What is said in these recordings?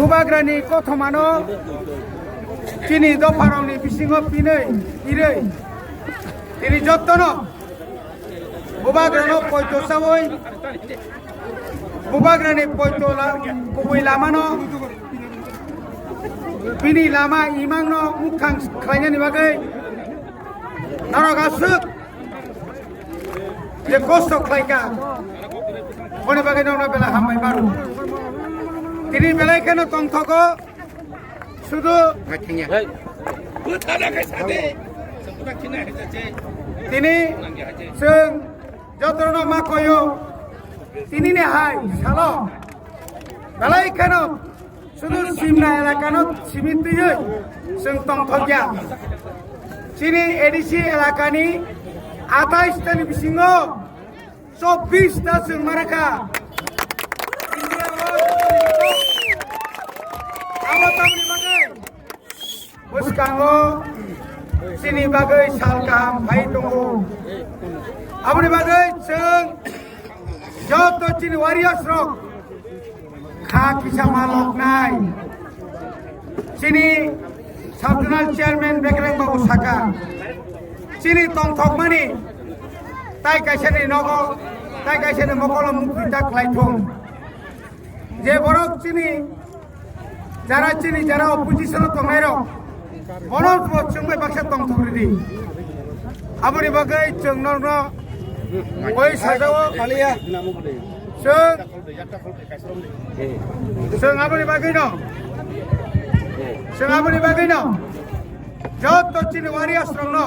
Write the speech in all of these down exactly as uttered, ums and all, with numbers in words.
Bubagrani kothomano chini dopharokni bisingo pinwi, irwi, tini jottono bubagrano poito sawi, bubagrani poito la-, kubui lamano, bini lama imangno mukhang khlainani bagwi norok aswk je kosto khlaikha, boni bagwi nokno belai hambai mano. Tini belai kheno tongthogo, sudu tini chwng jotono ma koyo, tinini hai salo belai kheno sudu Simna elakano simi twiwi chwng tongthokya. Chini A D C elakani atais tani bisingo chobbish ta chwng marakha. Abo tamni bagwi bwskango chini bagwi sal kaham phai tongo. Aboni bagwi chwng joto chini warriors rok kha kisa maloknai. Chini Sub Zonal Chairman Bekreng Babu saka, chini tongthokmani tai kaisani nogo, tai kaisani mokolo mukti ta khlai thung. Je borok chini, jara chini, jara opposition o tongnai rok, bono bo chwng bai baksa tongthok ridi. Aboni bagwi chwng norno oi sajao. Chwng, chwng aboni bagwi no, chwng aboni bagwi no, joto chini warriors rok no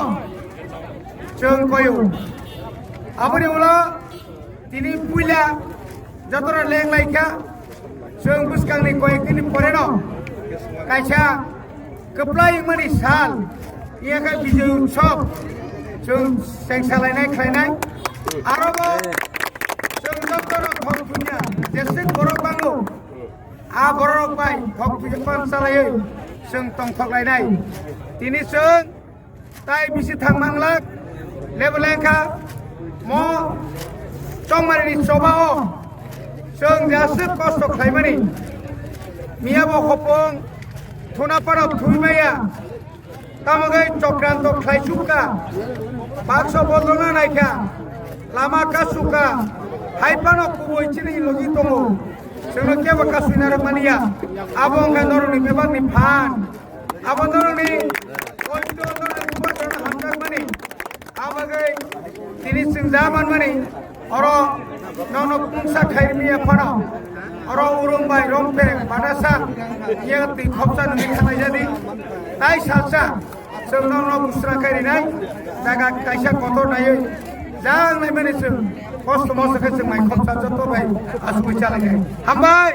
chwng koyo. Aboni ulo tini puila jotono leng lai kha. Chwng bwskangni koyek dini poreno kaisa kwplai wngmani sal, iya khe Bijoy Utsav chwng chengsa lainai khlainai. Aro bo chwng jotono thok thumya jeswk borok bango, a borok bai thok thumya pan salaiwi chwng tongthok lainai. Tini chwng tai bisi thang manglak, lebu lengkha mo chongmani choba o chwng jaswk kosto khlaimani. Miya bo hopong thuna paro thumaya, tamo gai chokranto khlai chukka, bakso bodolna naikha, lama kasukka, hai pano kubui chini logi tongo, chwngno kebo kasui narwk mania, abo wngkha norokni bebakni phan. Abo norokni kosto norokni bubagrano hamjakmani. Abagwi tini chwng ja manmani. Oro nono pungsa khairmiya phano. Oro urung bai rompe badasa ye twi khopsa nungwi khanai jadi. Tai salsa chwng nono busra khairinai. Jaga kaisa kotor naiwi jang naimani chwng kosto mosto khe chwng mai khopsa joto bai asugwi chalai nai. Hambai.